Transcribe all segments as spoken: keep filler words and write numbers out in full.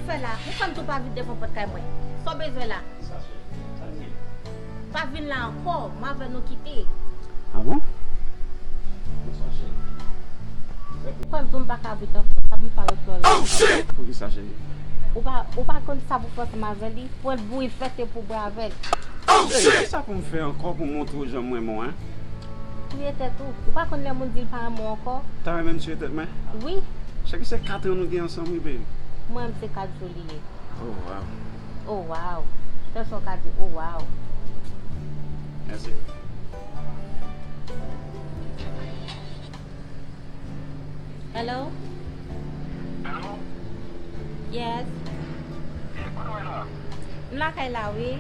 Fè la, ou fè m tou pa vin devan pòt kay mwen. Sa w bezwen la? Sa, cheri. Sa l ye? Pa vin la ankò, m avè nou kite. Ah bon? Bonswa, cheri. Ou fè m tou m pa ka vin ankò, sa m pa wè flò la. Poukisa, cheri? Ou pa, ou pa konn sa pou fè ansanm avè li? Pran l bouyi fète pou bwè avè l. Cheri, kisa pou m fè ankò pou m montre w jan m renmen w, en? Touye tèt ou. Ou pa konn lè moun di l pa renmen w ankò? Ta renmen m touye tèt mwen? Wi. Cheri, se kat an nou gen ansanm, wi, baby. Mwen, m se kat jou li ye. Oh, wow. Oh, wow. Sèl sa w ka di, oh, wow. Mèsi. Hello? Hello? Yes. Eh, kote w ye la? M lakay la, wi.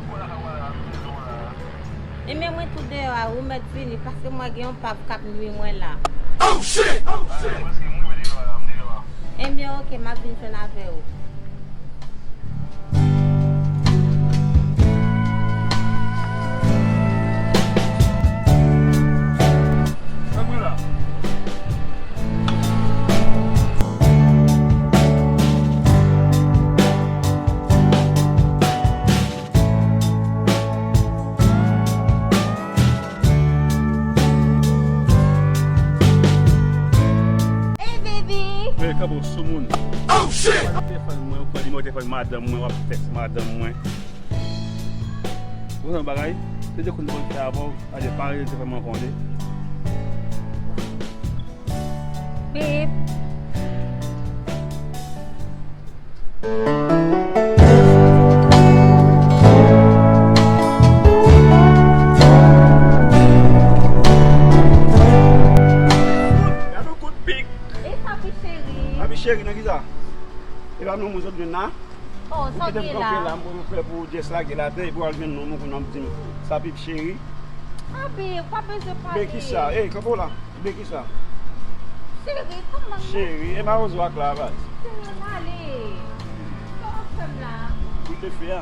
Ou lakay ou la, m bezwen w la. Ebyen, mwen tou deyò a, ou mèt vini, paske mwen gen yon pav k ap nwi mwen la. Oh, shit! Oh, shit! Ah, mwen se mwen, mwen deyò a, m deyò a. Ebyen, oke, m ap vin jwenn avè w. Hey, baby! Hey, kanpe w soumoun. Oh, shit! Telefòn mwen, ou pran nimewo telefòn madanm mwen, w ap tèks madanm mwen. Ou konn bagay? Se de kout mwen fè avè w, pa de pale, se fè mwen konnen. Bip. Gade yon kout pik. E papi cheri. Papi cheri, nan kisa? E pa nou moun sot jwenn la? Oh, sa w gen la? M kite m kanpe la, m pran yon flè pou Jess lage l atè, epi w al jwenn nonm ou kounye a w ap di m sa, Bib cheri. Abi, ou pa bezwen pale. Ben kisa? Ey, kanpe w la. Ben kisa? Cheri, kòman? Cheri, e mawozo ak la, baz. Cheri, ann ale. Sa w ap fè m la? Boule fè a.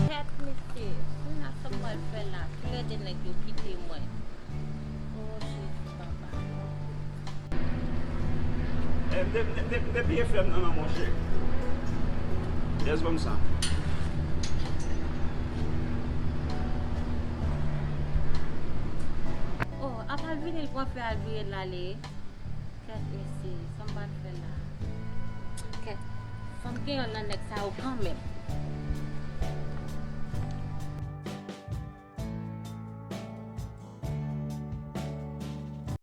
Kèt mesye, kounye a sa m pral fè la? Toulède nèg yo kite mwen. O Jezi papa. Eh, m te, m te, m te piye flè m nan men w, monchè. Jess, ban m sa. Oh, apa l vini l pran flè a l vire l ale. Kèt mesye, sa m pral fè la? Kèt, fò m gen yonn nan nèg sa yo kanmenm.